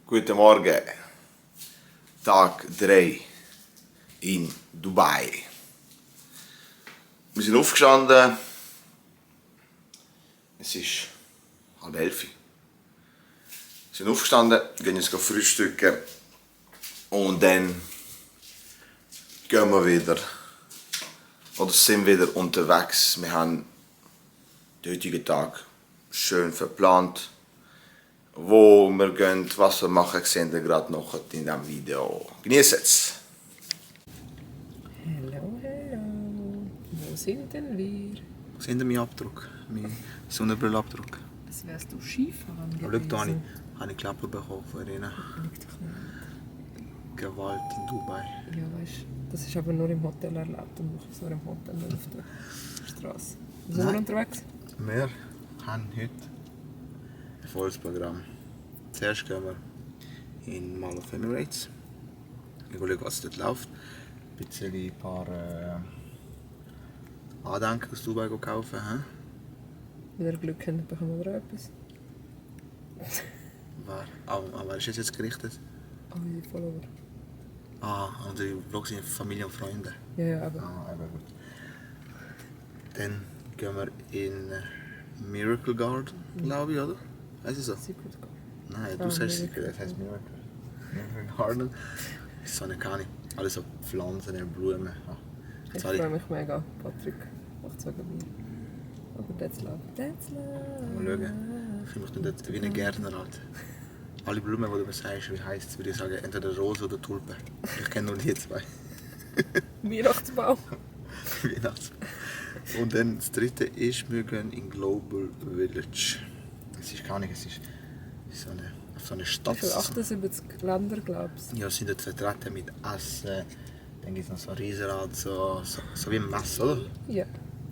Guten Morgen. Tag 3 in Dubai. Wir sind aufgestanden. Es ist 10:30. Wir sind aufgestanden, gehen jetzt frühstücken und dann gehen wir wieder oder sind wieder unterwegs. Wir haben den heutigen Tag schön verplant. Wo wir gehen, was wir machen, sehen wir gerade noch in diesem Video. Genießt es! Hallo, hallo. Wo sind denn wir? Wo sind denn mein Abdruck? Mein Sonnenbrillabdruck? Als wärst du Skifahren gewesen. Aber schau, da habe ich Klappe bekommen von ihnen. Liegt doch nicht. Gewalt in Dubai. Ja, weißt du, das ist aber nur im Hotel erlaubt und nicht nur im Hotel, nicht auf der Straße. Wo sind wir unterwegs? Wir haben heute ein volles Programm. Zuerst gehen wir in Mall of Emirates. Wir schauen, was dort läuft. Ein paar Andenken aus Dubai kaufen. Wenn ihr Glück habt, bekommen wir auch etwas. Wer ist jetzt gerichtet? Alle Follower. Und die Vlogs sind Familie und Freunde. Ja, aber. Eben gut. Dann gehen wir in Miracle Garden, glaube ich, oder? Heißt es so? Secret Garden. Nein, du sagst Secret, das heißt Miracle. Miracle Garden. Das ist so eine Kani. Alles so Pflanzen, Blumen. Ich freue mich mega. Patrick macht es wegen mir. Aber that's love. That's love. Mal schauen. Ich fühle mich dann dort wie ein Gärtner halt. Alle Blumen, die du mir sagst, wie heisst es, würde ich sagen, entweder Rose oder Tulpe. Ich kenne nur die zwei. Weihnachtsbaum. Weihnachtsbaum. Und dann das dritte ist, wir gehen in Global Village. Es ist gar nicht, es ist so eine Stadt. Wie viel? 78 Länder, glaubst du? Ja, sind dort vertreten mit Essen. Dann gibt es noch so ein Riesenrad, so wie ein Mess, oder? Ja.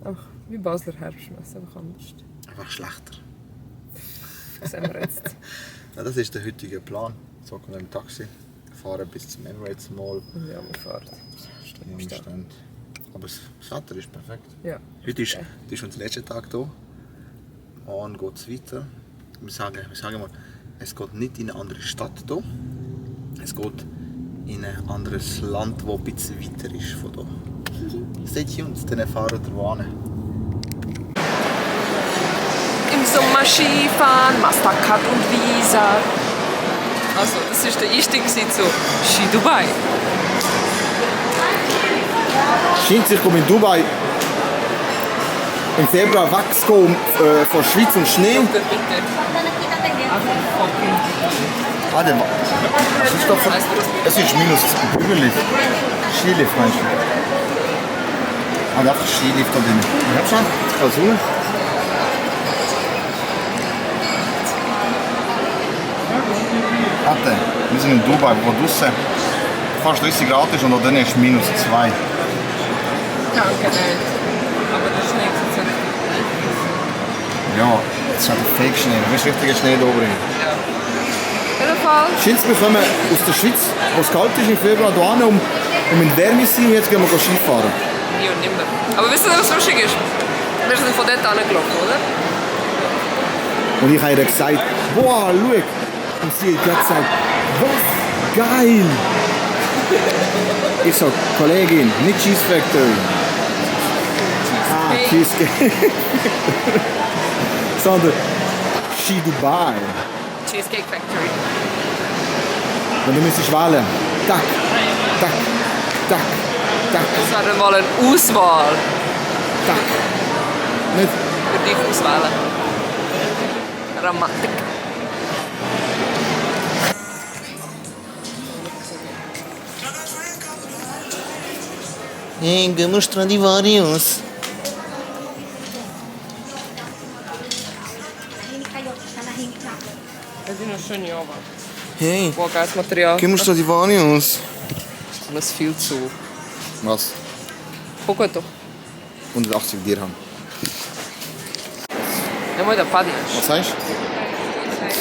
Auch wie Basler Herbstmesse, einfach anders. Einfach schlechter. Das sehen wir jetzt. Ja, das ist der heutige Plan. So kommen wir im Taxi, fahren bis zum Emirates Mall. Ja, wir fahren. Umstand. Aber das Wetter ist perfekt. Ja. Heute ist unser letzter Tag hier. Morgen geht es weiter. Wir sagen mal, es geht nicht in eine andere Stadt hier. Es geht in ein anderes Land, das ein bisschen weiter ist von hier. Stay tuned, dann erfahren wir wo hin. Im Sommer Skifahren, Mastercard und Visa. Also, das war der Einstieg zu Ski Dubai. Scheint sich, in Dubai im Februar wegzugehen von Schweiz und Schnee. Bitte, bitte. Es ist doch es ist minus Überlift. Skilift meinst du? Einfach Skilift da drin. Ich hab schon, ich kann suchen. Warte, wir sind in Dubai, wo draussen fast 30 Grad ist und da drin ist minus 2. Danke nicht. Aber der Schnee ist jetzt Ja, das ist halt Fake-Schnee, das ist richtiger Schnee da oben. ja. Auf jeden Fall. Schins, wir kommen aus der Schweiz, wo es kalt ist im Februar, hierher, um in Wärme zu sein und jetzt gehen wir Skifahren. Ja, nicht mehr. Aber wisst ihr, was lustig ist? Wir sind von dort angelaufen, oder? Und ich habe ihr gesagt, boah, schau. Und sie hat gesagt, was geil. Ich so, Kollegin, nicht Cheese Factory. Cheesecake. Sondern Ski Dubai. Cheesecake Factory. Und du müsstest wählen. Tack, tack, tack, tack, Das wäre mal eine Auswahl. tack. Nicht? Für dich auswählen. Grammatik. Hey, gehen Stradivarius. Das sind noch schöne Jahre. Hey, Boah, geiles Material. gehen Stradivarius. Das ist viel zu. Was? Guck doch. 180 Dirham. Nimm mal den Paddy. Was sagst du?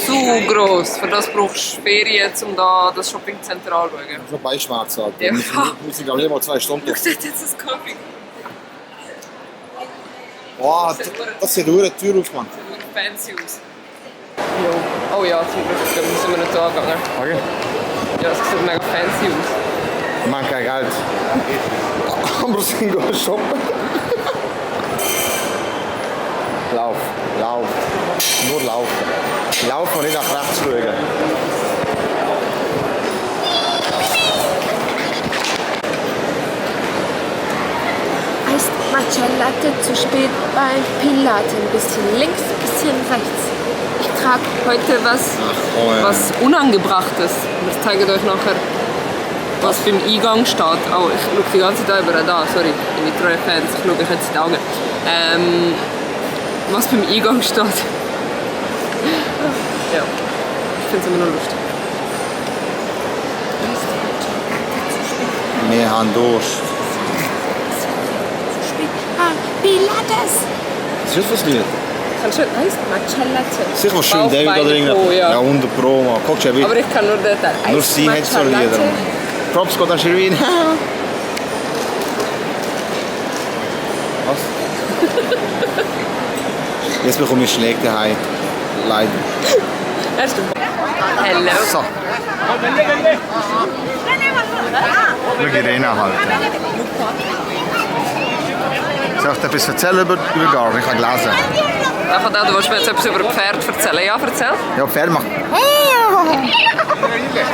Zu gross. Für das brauchst du Ferien, um da das Shoppingcenter anzuschauen. So Beischmerzen halt. Ja. Wir sind glaube ich mal 2 Stunden. Schau dir jetzt das Camping. Boah, das sieht eine Tür auf, Mann. Sieht fancy aus. Ja. Oh ja, zum Glück sind wir nicht da gegangen. Okay. Ja, es sieht mega fancy aus. Ich meine kein Geld. Aber wir sind gehen shoppen. Lauf. Nur laufen. Laufen und nicht nach rechts schauen. Heißt Matcha Latte zu spät beim Pilates. Ein bisschen links, ein bisschen rechts. Ich trage heute Was Unangebrachtes. Ich zeige euch nachher, was beim Eingang steht. Oh, ich schaue die ganze Zeit über da, sorry, meine treuen Fans, ich schaue euch jetzt in die Augen. Was beim Eingang steht. Ja, ich finde es immer noch lustig. Wir haben Durst. Zu spät beim Pilates. Was ist das für ein Lied? Kannst du Heißt Matcha Latte. Sicher was schön, Bauch, David Beine, oder irgendwas. Po, ja. Ja, 100 Pro, man. Guck schon, wie. Aber ich kann nur den Teil. Nur Eis, sie hat so Matcha Lieder. Latte. Props geht an Sherwin. Was? Jetzt bekomme ich Schläge daheim. Leider. Erst Hello. So. Wir gehen reinhalten. Soll ich dir etwas erzählen über Garden? Ich habe gelesen. Ach, du willst mir jetzt etwas über Pferd erzählen? Ja, erzähl. Ja, Pferd macht.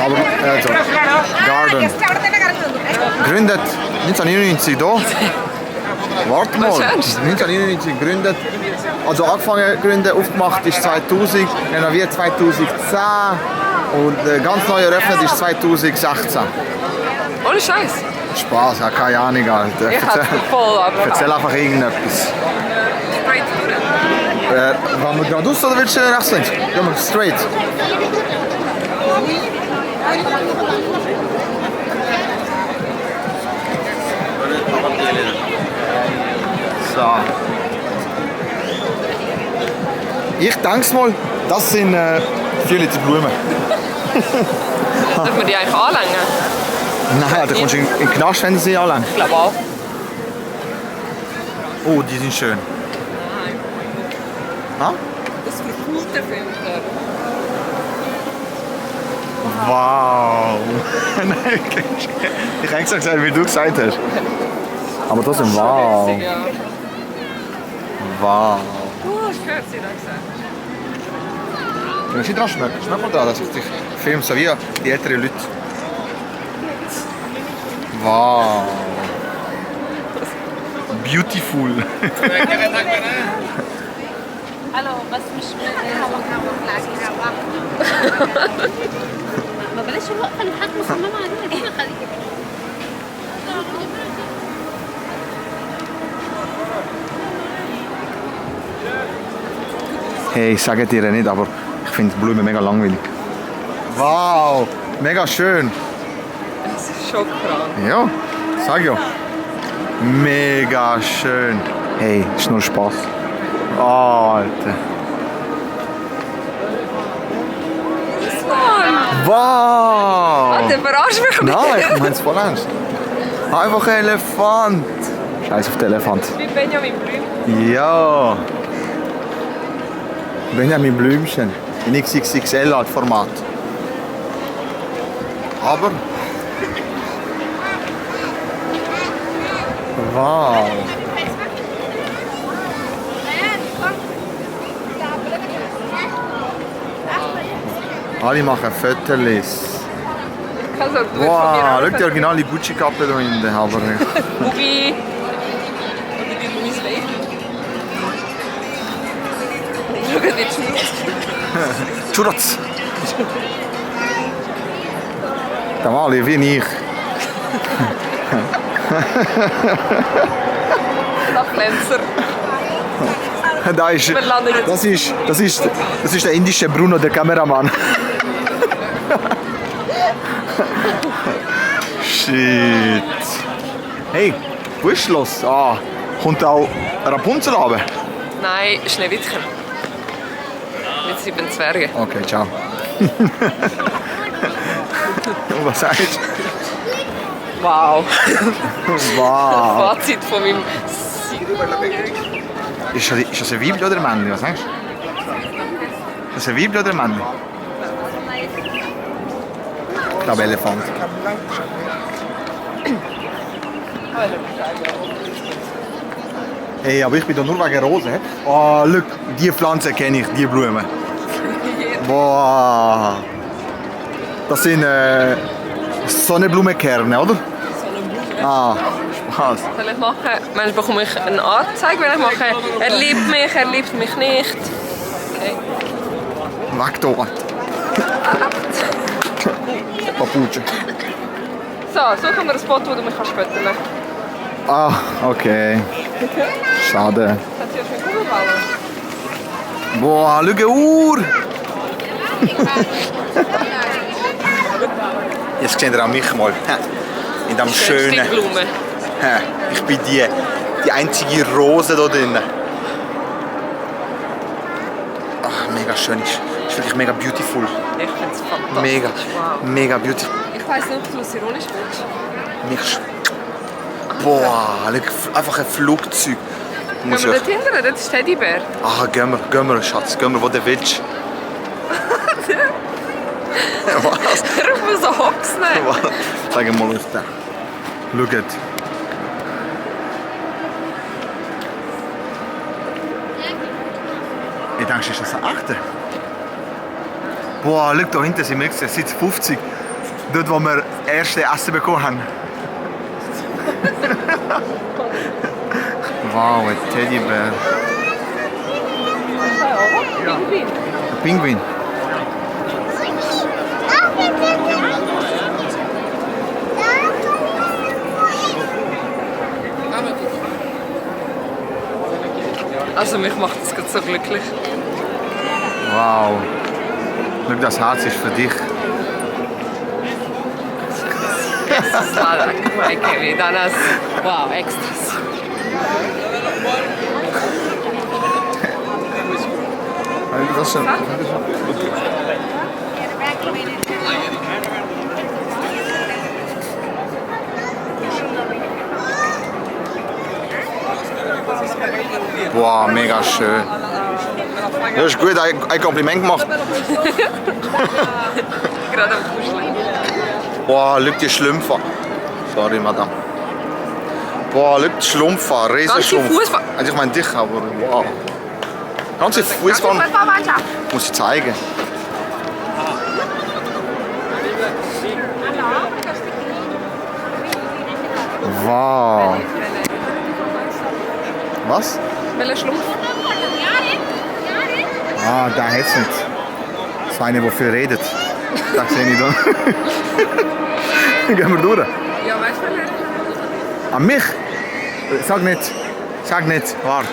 Aber also, Garden. Gegründet 1999 hier. Warte mal. Was schönst? 1999 gegründet. Also angefangen gründen, aufgemacht ist 2000, renoviert 2010 und ganz neu eröffnet ist 2016. Ohne Scheiß. Spaß, ja, keine Ahnung, Alter. Ich hab's voll, aber... Erzähl einfach irgendetwas. Straight through. Wollen wir geradeaus oder willst du rechts links? Ja, mal straight. So. Ich denke mal, das sind 4 Liter Blumen. Darf man die eigentlich anlängen? Nein, da kommst du in den Knast, wenn du sie anlängst. Ich glaube auch. Oh, die sind schön. Ha? Das verpult der Film. Wow! Nein, ich habe extra gesagt, wie du gesagt hast. Aber das ist wow. Witzig, ja. Wow. Ich höre sie da gesagt. Wenn du dran schmeckst, schmeck mal da, dass ich dich filme, so wie die älteren Leute. Wow. Beautiful. Hallo, was مش ما بلاش الوقفه اللي حضرتك مصممه عليها دي خليكي Hey, ich sage dir nicht, aber ich finde Blumen mega langweilig. Wow, mega schön. Das ist schon krank. Ja, sag ja. Mega schön. Hey, ist nur Spaß. Oh, Alter. Wow! Der verarscht mich nicht. Nein, ich mein's voll ernst. Einfach ein Elefant. Scheiß auf den Elefant. Wie Benjamin Blüm. Ja. Benjamin Blümchen. In XXXL-Format. Aber. Wow. Alle machen Fotos. Ich kann so gut von mir Wow, schau die anfangen. originale Gucci-Kappe da hinten. Aber Bubi. Oder die Louis Lane. Schau dir die Schnurz. Churros. Der Mali, wie ich. Flaplenzer. Das ist der indische Bruno, der Kameramann. Shit. Hey, wo ist das Schloss? Ah, kommt auch Rapunzel runter? Nein, Schneewittchen. Mit 7 Zwergen. Okay, ciao. Und was sagst du? Wow. Wow. Fazit von meinem Ist das ein Weibchen oder ein Männchen? Was sagst du? Ist das ein Weibchen oder ein Männchen? Elefant. Hey, aber ich bin da nur wegen Rosen. Oh, look, die Pflanze kenne ich, die Blumen. Boah. Das sind Sonnenblumenkerne, oder? Sonnenblumen. Ah, Spaß. Soll ich machen? Manchmal bekomme ich eine Anzeige, wenn ich mache, er liebt mich nicht. Okay. Weg da. Papuche. So, suchen wir einen Spot, wo du mich später kannst. Ah, okay. Schade. Hat sie ja schon Kugelballen? Boah, schau eine Uhr! Jetzt seht ihr auch mich mal. In dem schönen. Stickblumen. Ich bin die einzige Rose da drin. Ach, mega schön. Ist wirklich mega beautiful. Ich finde es fantastisch. Mega, Wow. mega beautiful. Ich weiss nicht, ob du es ironisch findest. Mega schön. Boah, schau, einfach ein Flugzeug. Gehen Muss wir ich... dort hinten? Dort ist Teddybär. Ah, gehen wir, Schatz. Gehen wir, wo du willst. Was? Er muss so hops nehmen. Was? Sag mal auf den. Schaut. Ich denke, ist das ein Achter? Boah, schau, da hinten sind wir jetzt seit 50. Dort, wo wir das erste Essen bekommen haben. Wow, ein Teddybär. Pinguin. Ein Pinguin. Also mich macht das gerade so glücklich. Wow. Schau, das Herz ist für dich. Das war okay, dann ist wow, Extras. Das ist schon. Boah, mega schön. Das ist gut, ein Kompliment gemacht. Gerade am Kuscheln. Boah, schau die Schlümpfe. Sorry, Madame. Boah, schau die Schlumpfe, Riesenschlumpf. Fußball. Also ich meine dich, aber wow. Ganze Fußball muss ich zeigen. Wow. Was? Welcher Schlumpf? Ah, da hätt's nicht. Das war einer, der viel redet. Das sehe ich da. Gehen wir durch. Ja, weißt du welcher? An mich? Sag nicht. Sag nicht. Warte.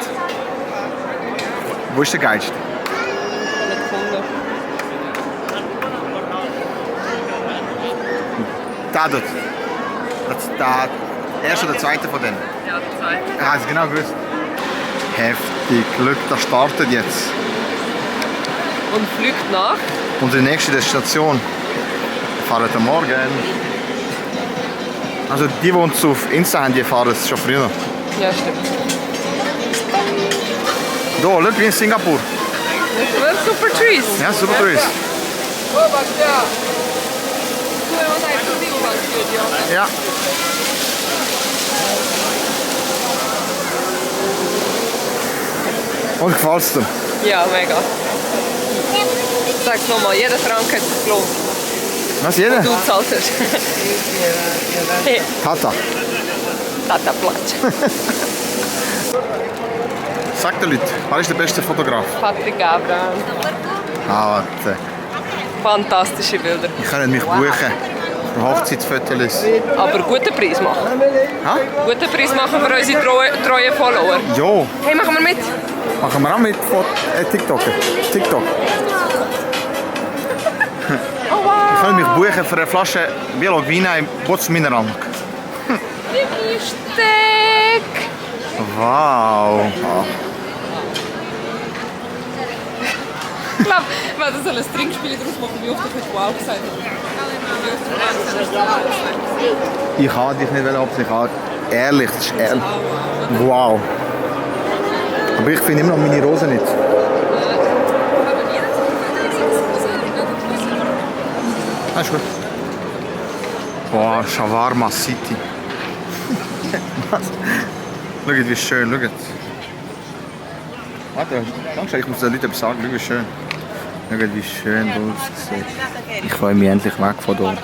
Wo ist der Geist? Nicht gefunden. Da dort. Das der erste oder zweite von denen. Ja, der zweite. Ich habe es genau gewusst. Heftig. Glück, das startet jetzt. Und fliegt nach. Unsere nächste Destination. Wir fahren am Morgen. Also die uns auf Insta haben, die fahren es schon früher. Ja, stimmt. Da, schau, wie in Singapur. Das sind super Trees. Ja, super Trees. Oh, was ja. Ja. Und gefällt's dir? Ja, mega. Sag's nochmal, jeder Franken hat sich gelohnt. Was, jeder? Du gezahlt hast. Hey, Tata. Tata Platsch. Sag den Leuten, wer ist der beste Fotograf? Patrick Abraham. Ah, warte. Fantastische Bilder. Ich kann mich buchen für Hochzeitsfotos. Aber guten Preis machen. Ha? Guten Preis machen für unsere treuen Follower. Jo, Hey, machen wir mit? machen wir auch mit TikTok. TikTok. Oh wow. Ich kann mich buchen für eine Flasche Biolog Wein im Botsmineral. Wie Steak. Wow. Ich glaube, wir hätten so ein Trinkspiel daraus machen, wie oft ich heute wow gesagt habe. Ich kann dich nicht ob ich kann. Ehrlich, das ist ehrlich. Wow. Aber ich finde immer noch meine Rose nicht. Ah, ist gut. Boah, Shawarma City. Was? Schaut, wie schön, schaut. Warte, ganz schön, ich muss den Leuten etwas sagen, schau, wie schön. Schaut, wie schön das aussieht. Ich freue mich endlich weg von dort.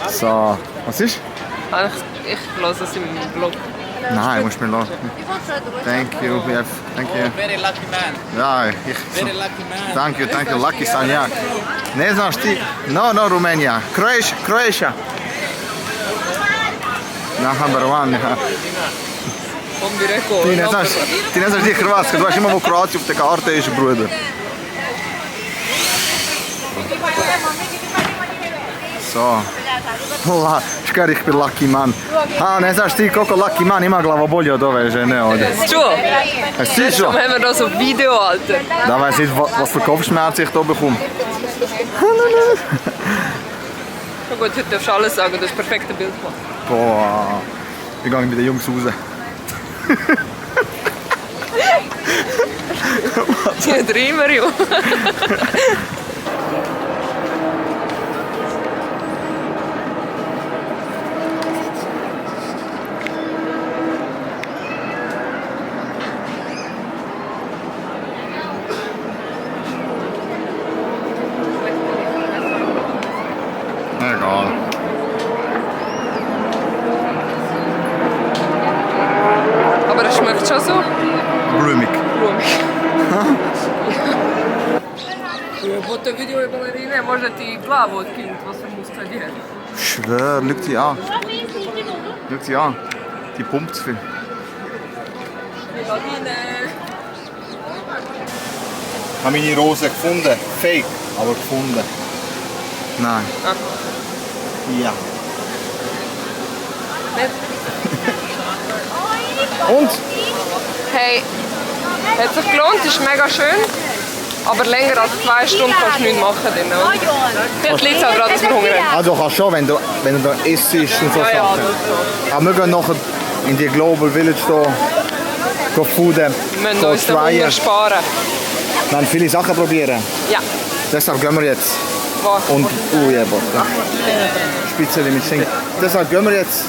So, was ist? Ich lasse es im Blog. Nein, musst mir lassen. Thank you, thank you. Very lucky man. Ja, Very lucky man. thank you, lucky son, ja. Ne znaš ti? No, Romania. Croatia. Number one, ja. On bi rekao. Ti ne znaš gdje je Hrvatska, baš imamo Kroaciju v te karte, iš bruder. So. Škar ich bin lucky man. A, ne znaš ti koliko lucky man ima glavobolje od ove žene ovdje. Čuo? Hast du schon? Dann haben wir das auf Video, Alter. Da weiß nicht, was für Kopfschmerzen ich da bekomme. Na gut, heute darfst du alles sagen, du hast das perfekte Bild gemacht. Boah, wir gehen mit den Jungs raus. Die Träumer, ja. Egal. Aber es schmeckt schon so. Blumig. Po to video je balerine, može ti glavu otkinuti, was für Muskeln die hat. Schwör, schau sie an. Schau sie an. Die pumpt zu viel. Ich habe meine Rose gefunden. Fake, aber gefunden. Nein. Ah. Ja. Und? Hey, hat sich gelohnt, ist mega schön. Aber länger als 2 Stunden kannst du nichts machen. Oder? Vielleicht liegt es auch daran, dass wir Hunger haben. Also kannst schon, wenn du da isst und so Ja, ja, Sachen. das so. Aber wir gehen nachher in die Global Village da fooden. Wir müssen So uns den Hunger sparen. Dann viele Sachen probieren. Ja, Deshalb gehen wir jetzt. was? Und Spitzel mit Schinken. Deshalb gehen wir jetzt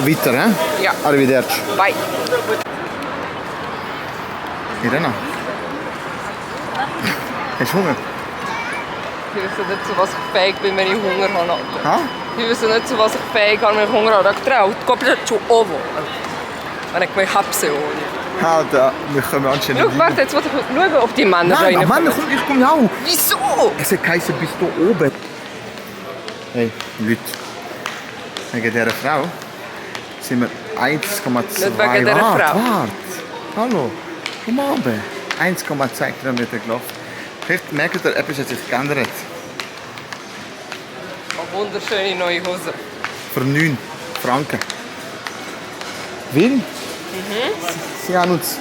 weiter, hè? Ja. Arrivederci. Bye. Irena. Hast du Hunger? Ich weiß nicht, zu was ich fähig bin, wenn ich Hunger habe. Alter. Ha? Ich weiß nicht, zu was ich fähig bin, wenn ich Hunger habe. Ich traue. Kopplje zu ovo. Wenn ich mich hapse. Ja, da, wir kommen anscheinend Schau, warte, jetzt will ich schauen, ob die Männer da Nein, reinkommen. Mann, ich komme auch. Wieso? Es hat geheißen, bis da oben. Hey, Leute. Wegen dieser Frau sind wir 1,2 Nicht wegen dieser Frau. Warte. Hallo. Komm runter. 1,2 Kilometer gelaufen. Vielleicht merkt ihr, etwas hat sich geändert. Oh, wunderschöne neue Hose. Für 9 Franken. Weil? Sie haben uns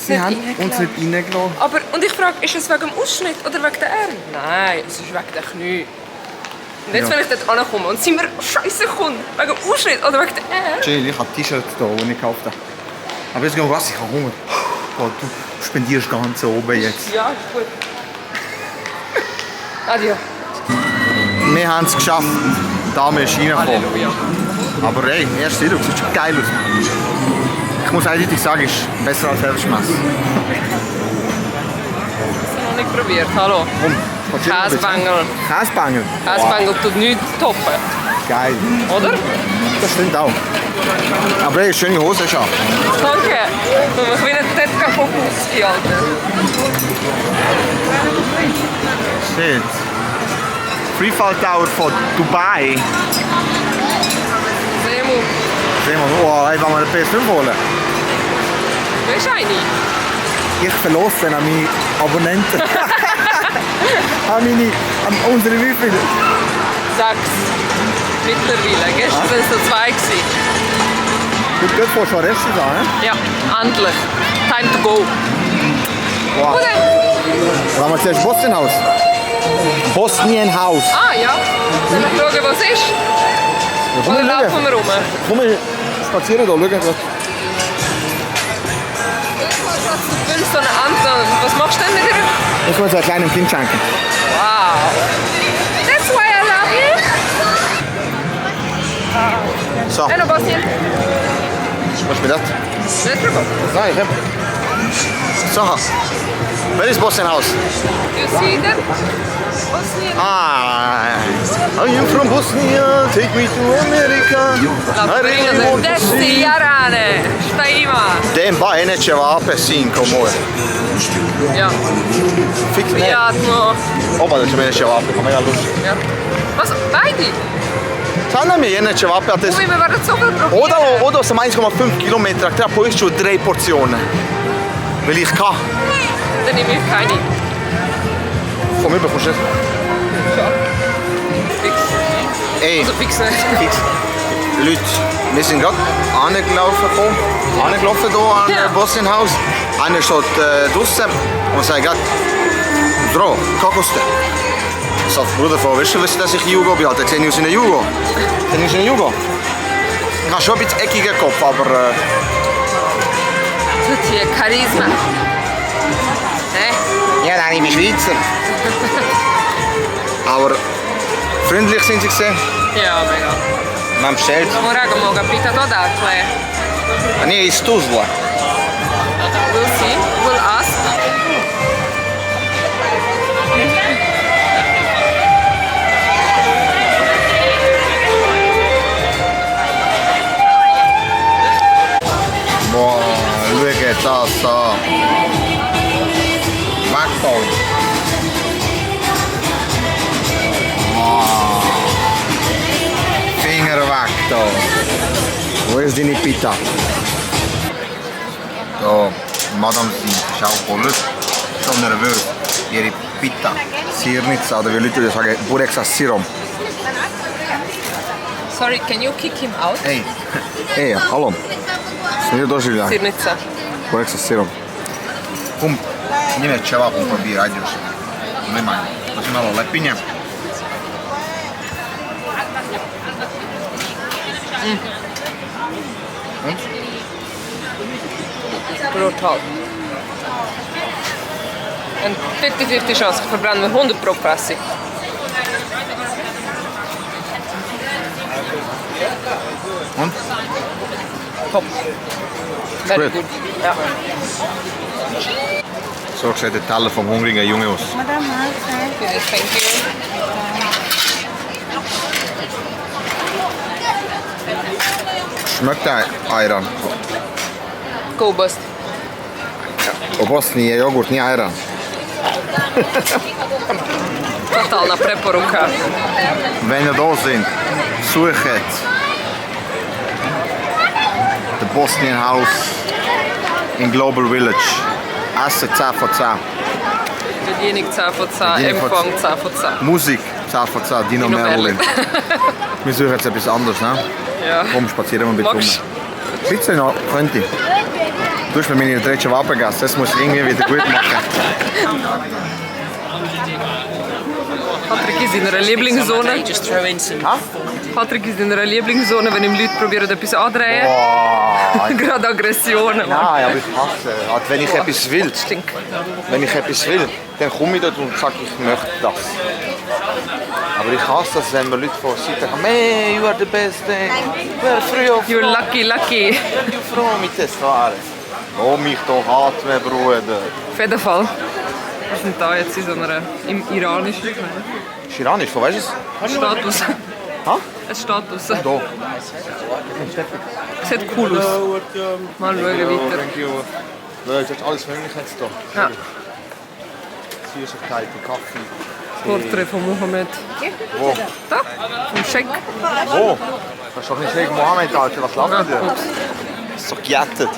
Nicht uns reingelassen. nicht reingelassen. Aber, und ich frage, ist es wegen dem Ausschnitt oder wegen der Ärmel? Nein, es ist wegen der Knie. Und jetzt, Ja. wenn ich dort ankomme und sind wir scheiße gekommen, wegen dem Ausschnitt oder wegen der Ärmel? Jill, ich habe T-Shirt da, die ich gekauft habe. Aber jetzt gehen wir was, ich habe Hunger. Boah, du spendierst ganz oben jetzt. Ja, ist gut. Adieu. Wir haben es geschafft. Die Dame ist reingekommen. Halleluja. Aber hey, erst Eindruck, sieht schon geil aus. Ich muss eindeutig sagen, ist besser als Herbstmess. Das habe ich noch nicht probiert. Hallo. Komm, Käsebengel. Käsebengel? Käsebengel tut nichts toppen, Geil. oder? Das stimmt auch. Aber hey, schöne Hose schon. Danke. Ich will nicht dort Fokus, Alter. Shit. Freefall Tower von Dubai. Semu, Sehen wir, oh, hey, wollen wir eine PS5 holen? du bist eine. Ich verlose den an meine Abonnenten. an unsere wie viele? 6. Mittlerweile. Gestern waren es noch 2 gewesen. Du gehst vor schon Reste da, ne? Ja, endlich. Time to go. Wow. Oder? Wollen wir zuerst Bosnienhaus? Bosnienhaus. Ah ja. Sollen wir schauen, was ist? Komm, Oder wir laufen schauen. wir rum? Komm, wir spazieren da, schauen. Du willst so eine Anton. Was machst du denn mit ihr? Ich muss ein kleines Kind schenken. Wow. That's why I love you. So, Eno Bosnien. was mir das? Ne treba. Nein, ich hab. So, where is Bosnien House? You see them? Bosnien. Ah, are you from Bosnia? Take me to America. La I really prima want del to see. Desti Jarane. Šta ima? Den ba neće vape sinko moj. Ja. Fiks ne. Prijatno. Oba da će me neće vape, pa mega luši. Ja. Was? Ajdi. Sad nam je neće vape, a te... Umi me var dat zoveel proberen. Odao sam 1,5 kilometra, treba pojesti 3 porcione. Wil je ka? Dan neem je keine. Kom hier, begon Fix. Ey, Also fix ne. fix. Leute, wir sind gerade angelaufen hier an Ja. Bosnien House. Einer steht draußen und sagt gerade, Bro, kakoste. Ich sag, Bruder, von weißt du, dass ich Jugo bin? Alter, 10 Jahre in der Jugo. 10 Jahre in der Jugo. Ich habe schon ein bisschen eckigen Kopf, aber... Tut hier Charisma. Ne? Ja, nein, ich bin Schweizer. Aber freundlich sind sie gesehen. Ja, mega. Man haben bestellt. Moram ga moga pitat odakle. A nije iz Tuzla. We'll see. We'll ask. Boah, schau das an. Wegfall. Finger weg da. Wo ist deine Pita? Da, Madame ist Alkoholik. Schon nervös. Ihre Pita. Sirnica, oder wie Leute sagen, Burexa Sirom. Sorry, can you kick him out? Ej, ej, hallo. Snije doživljaj. Sirnica. Burexa Sirom. Pum, njime ćevap u probir, ajde još. Nemaj, to si malo lepinje. Brutal. En 50-50 chans att förbränna med 100% plastik. Und? Top. Very Gut. good. Ja. So sieht der Teller vom hungrigen Junge aus. Yes, thank you. Schmeckt der Ayran? Go bust. U Bosni je jogurt, nije Ayran. Totalna preporuka. Wenn ihr da sind, suchet the Bosnian House in Global Village. Essen 10 von 10. Bediening 10 von 10, Bediening von Empfang 10 von 10. Musik 10 von 10, Dino Dino Merlin. Wir suchen jetzt etwas anderes, ne? Ja. Komm, spazieren wir ein bisschen Magst rum. Pizza noch, könnte ich. Du hast mir meine dritte Wappe gegessen, das muss ich irgendwie wieder gut machen. Patrick ist in einer Lieblingszone. Just throw in some. Patrick ist in einer Lieblingszone, wenn ihm Leute probieren, etwas anzudrehen. Boah. Gerade Aggressionen. Nein, aber ich hasse. Also, wenn ich etwas will, Stink. dann komme ich dort und sage, ich möchte das. Aber ich hasse das, wenn mir Leute von der Seite sagen, hey, you are the best, you are free of You're lucky, lucky. you froh mit das fahren. Lass mich doch atmen, Bruder. Auf jeden Fall. Wir sind da jetzt in so einer im iranischen Ist iranisch, von weißt du es? Status. Ha? Es steht raus. Da. Sieht cool aus. Mal schauen weiter. Thank you. Ja, jetzt ist alles möglich jetzt da. Ja. Süßigkeiten, Kaffee. Porträt von Mohammed. Wo? Da, vom Scheck. Wo? Das ist doch nicht Sheikh Mohammed, Alter. Was lacht ihr? Ups. Das ist doch gejettet.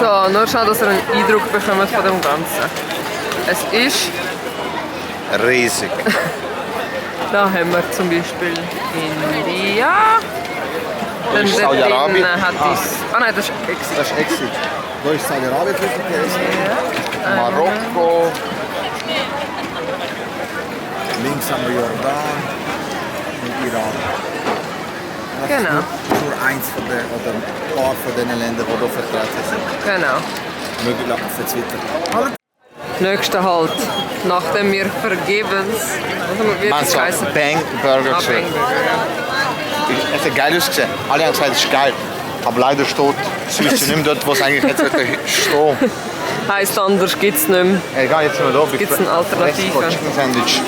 So, nur schauen, dass ihr einen Eindruck bekommt von dem Ganzen. Es ist, Riesig. da haben wir zum Beispiel India. Dann ist dort Saudi-Arabien. drinnen hat es. Ah nein, das ist Exit. Das ist Exit. Da ist Saudi-Arabien Marokko. Links haben wir Jordan und Iran. Das ist Genau. nur eins von den, oder ein paar von den Ländern, die hier vertreten sind. Genau. Möglich für Twitter. Nächster Halt. Nachdem wir vergebens. Was wird das heißen? Bang Burger Ah, gesehen. Bang Burger, ja. Es hat geil ausgesehen. Alle haben gesagt, es ist geil. Aber leider steht es nicht mehr dort, wo es eigentlich jetzt stehen. Heisst anders gibt's nicht mehr. Egal, jetzt sind wir da. Gibt's eine Alternative? Fresco Chicken Sandwich.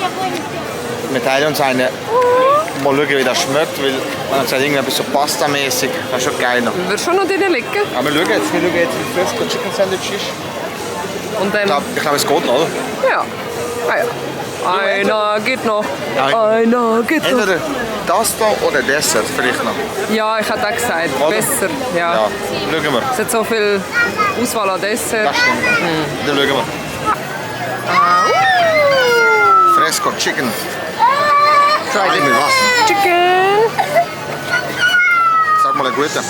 Wir teilen uns eine. Mal schauen, wie das schmeckt, weil man hat irgendwie so Pasta-mäßig. Das ist schon geil. Wird schon noch drinnen liegen. Aber wir schauen jetzt, wie Fresco Chicken Sandwich ist. Und dann. Ich glaube, es geht noch, oder? Ja. Ah, ja. Einer geht noch. Nein. Einer geht noch. Entweder das hier oder Dessert vielleicht noch. Ja, ich hätte auch gesagt. Oder? Besser. Ja. Ja, schauen wir. Es hat so viel Auswahl an Dessert. Das stimmt. Dann schauen wir. Fresco Chicken. Try mit was? Chicken. Sag mal einen guten. Alter.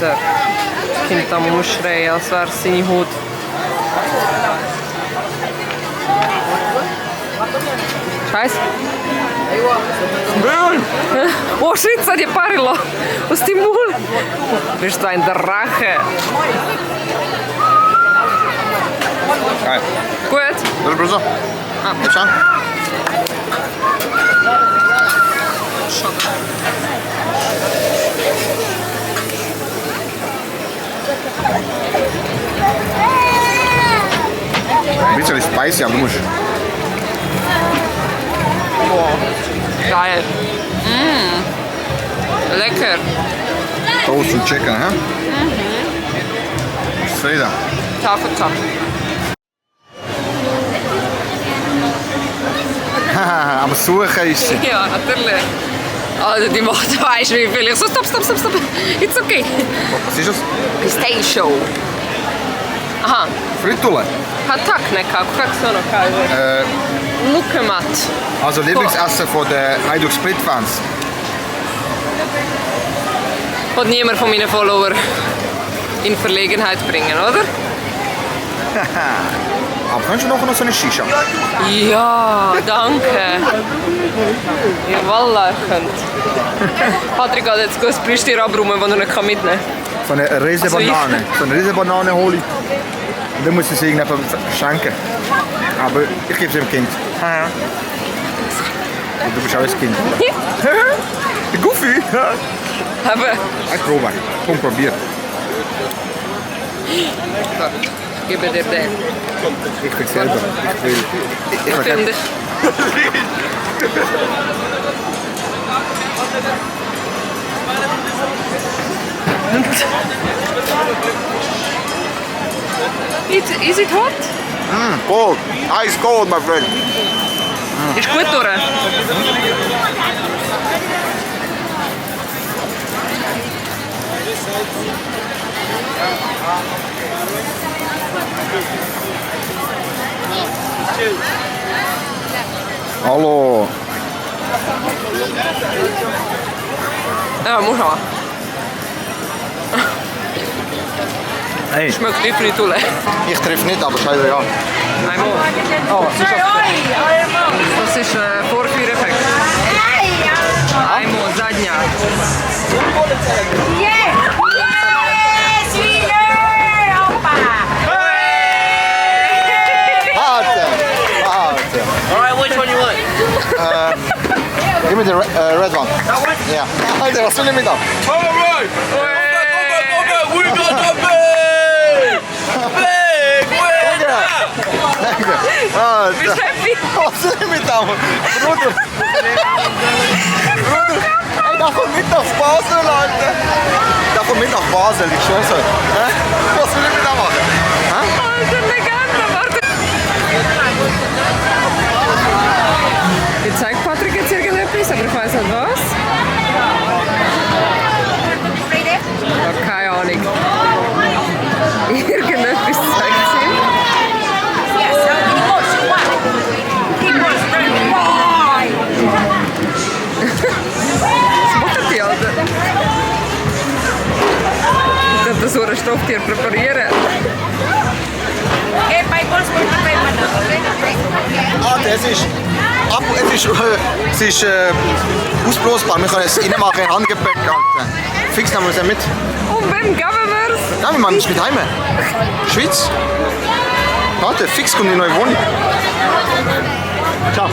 Das Kind da muss schreien, als wäre es seine Haut. Scheiße. Oh shit, hat die Parilla aus dem Maul. Bist du ein Drache? Geil. Gut. Das ist besser. Ah. Gib's an. Ein bisschen spicy, aber du musst. Geil. Lecker. Toast und Chicken, hä? Zufrieden. Tafeltag. Haha, am Suchen ist sie. Ja, natürlich. Also die macht, weißt du wie viel. Ich so, stopp. It's okay. Was ist das? Pistachio. Aha. Frittule. Hat Takneka, kako se ono kaže? Mukemat. Also Lieblingsessen von den Hajduk Split-Fans. Wird niemand von meinen Followern in Verlegenheit bringen, oder? Aber kannst du noch so eine Shisha? Ja, danke. Ja, wallah, ich könnte. Patrick hat jetzt das Plüschtier abräumen, das er nicht mitnehmen kann. So eine Riesenbanane. So eine Riesenbanane hole ich. Und dann muss ich sie irgendjemandem schenken. Aber ich gebe sie dem Kind. Und du bist auch ein Kind. Der Goofy. Aber Ich probe. Komm, probier. ich gebe dir den. Ich will selber. Ich will Finde ich. Is it hot? Cold. Ice cold, my friend. Ist gut durch. Hallo. Ja, muss auch. Hey, Schmeckt wie Fritulle. ich treffe nicht, aber scheiße ja. Einmal. Oh, was ist das? Das ist ein Vorführeffekt. Einmal, zadnia. Warte. Alright, which one you want? Give me the red one. Ja. Alter, was will ich mit da? Alright! Go! We got the big winner! Alter. Bist du happy? Was will ich mit da? Bruder. Ey, da kommt mit nach Basel, Alter. Da kommt mit nach Basel, ich schwör's euch. Was will ich mit da machen? Alter, Legende, warte. Jetzt zeigt Patrick jetzt irgendetwas, aber ich weiß nicht was. Ich habe keine Ahnung. Irgendetwas zeigt sie ihm. Was macht die Alter? Ich könnte so ein Stofftier präparieren. Es ist ausblasbar. Wir können es reinmachen in Handgepäck. Alter. Fix nehmen wir es mit. Und wem geben wir es? Ja, wir machen es mit heim. Schweiz. Warte, fix kommt die neue Wohnung. Ciao.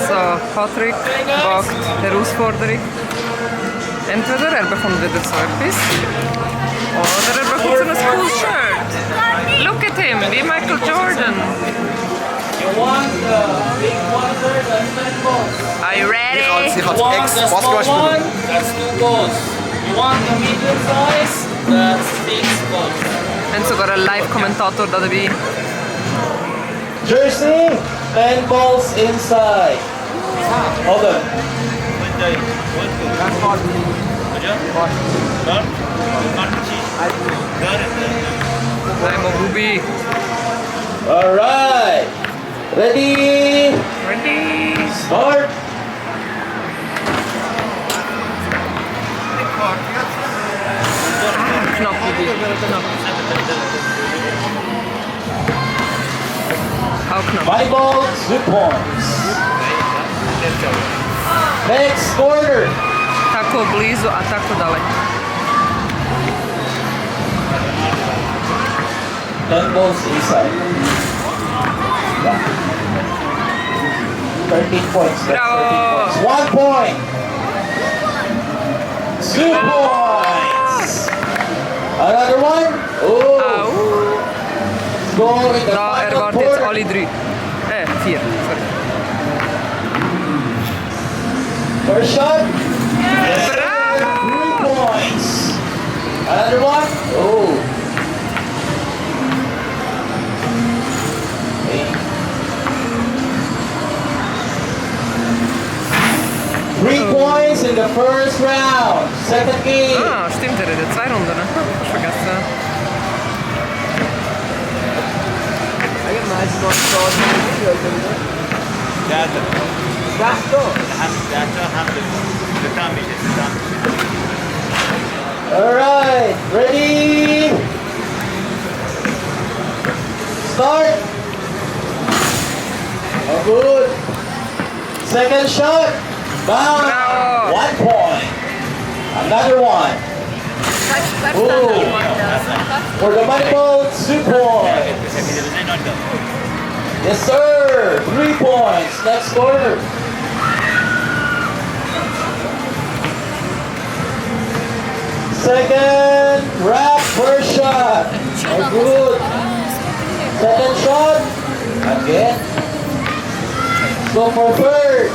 So, Patrick wagt Herausforderung. Entweder er bekommt wieder so etwas oder er bekommt so ein cooles Shirt. Look at him, wie Michael Jordan. Are you ready? Ich als Ex-Basketballspieler. That's 2 balls. You want the medium size? That's 6 balls. Wir haben sogar einen Live-Kommentator da dabei. Jersey, 10 balls inside. Hold on. Einmal Ruby. Alright. Ready? Ready? Start. Knapp, Ruby. Knapp. Auch knapp. 5 balls, 2 points. Next quarter. Tako blizu, a tako daleko. 10 balls inside. 13 points. That's Bravo. 13 points. 1 point. 2 points. Another one. Oh. Au. Go in the Da final erwartet jetzt quarter. alle 3. 4. Sorry. First shot. Bravo! 3 points. Another one. Oh. 3 points in the first round. Second game. Ah, stimmt, er hat 2 Runden. Ne? Hast vergessen. All right, ready? Start. Oh, good. Second shot. Bound. Bravo. 1 point. Another one. Ooh. For the money ball, 2 points. Yes, sir. 3 points. Next quarter. Second wrap, first shot. Oh, good. Second shot. Again. Go for third.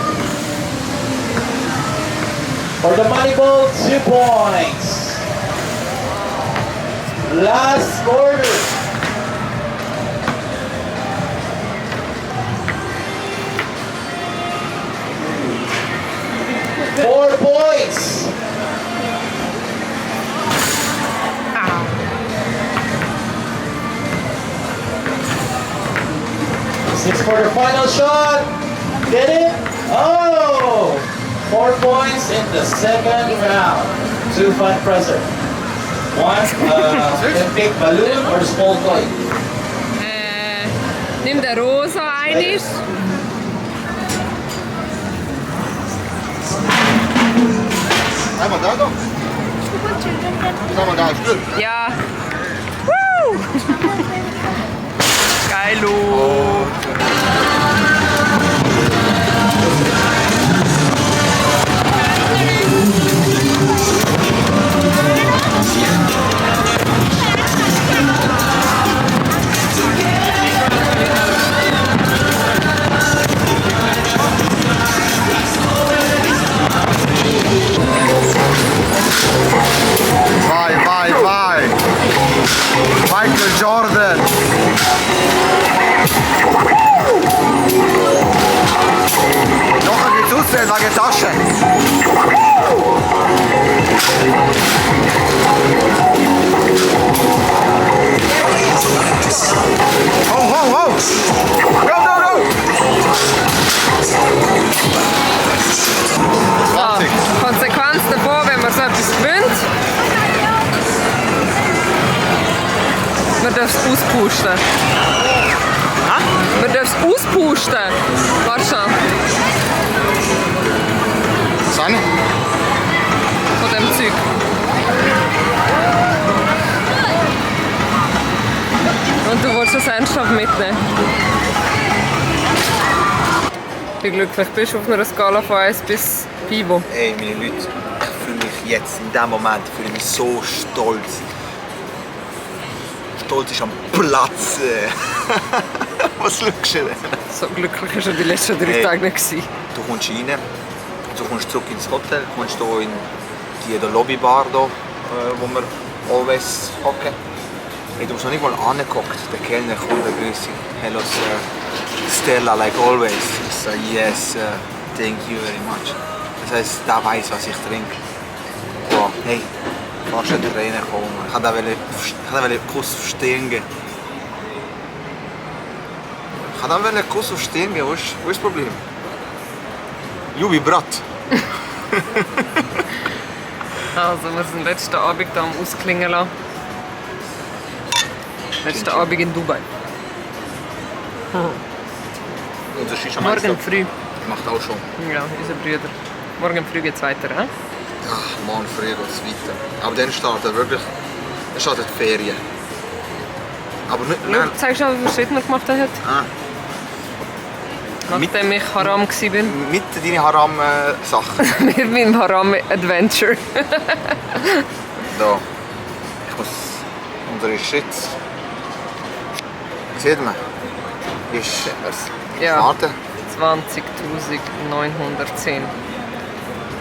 For the money ball, 2 points. Last quarter. Four points. This is for the final shot. Get it? Oh! 4 points in the second round. 2 fun presser. One big balloon or small toy. Nimm der rosa einig. Einmal da doch. Einmal da, ist gut. Ja. Woo! Geilo. Vai, vai, vai. Michael Jordan. Noch ein bisschen auszählen, wegen Tasche. Ho, ho, ho. Go, go, go. So, Konsequenz davon, wenn man so etwas gewinnt, man darf es auspusten. Man darf es auspusten. Warte schon. Sani? Von dem Zeug. du willst das ernsthaft mitnehmen. Wie glücklich bist du auf einer Skala von 1 bis Pivo? Ey, meine Leute, ich fühle mich jetzt, in diesem Moment, fühle ich mich so stolz. Stolz ist am Platz. Was schaust du denn? So glücklich war schon die letzten 3 Tage nicht gewesen. Du kommst rein, du kommst zurück ins Hotel, kommst hier in die Lobbybar, hier, wo wir always hocken. Hey, du bist noch nicht mal angeguckt. Der Kellner kommt, der grüßt dich. Hello sir, Stella like always. Ich sage yes, thank you very much. Das heisst, der weiß, was ich trinke. Wow, hey, fast ein Tränen kommen. Ich wollte einen Kuss auf Stirn geben. Ich wollte einen Kuss auf Stirn geben, wo ist das Problem? Jubi Brat. Also, wir sind letzten Abend da am Ausklingen lassen. Letzten Abend in Dubai. Unser Shisha-Meister Morgen früh. macht auch schon. Ja, unsere Brüder. Morgen früh geht es weiter, he? Ach, morgen früh geht es weiter. Aber dann startet wirklich, dann startet die Ferien. Aber nicht, Schau, zeigst du mal, wie viele Schritte wir gemacht haben? Ah. Nachdem ich Haram war. Mit deinen Haram-Sachen. Mit meinem Haram-Adventure. Da. Ich muss unsere Schritte. Sieht man? Ist Ja. Warte. 20.910.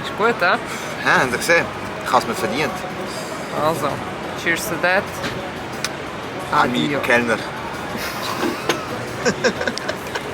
Ist gut, he? Ja, habt ihr gesehen? Ich habe es mir verdient. Also, cheers to that. Ami Adio. Kellner.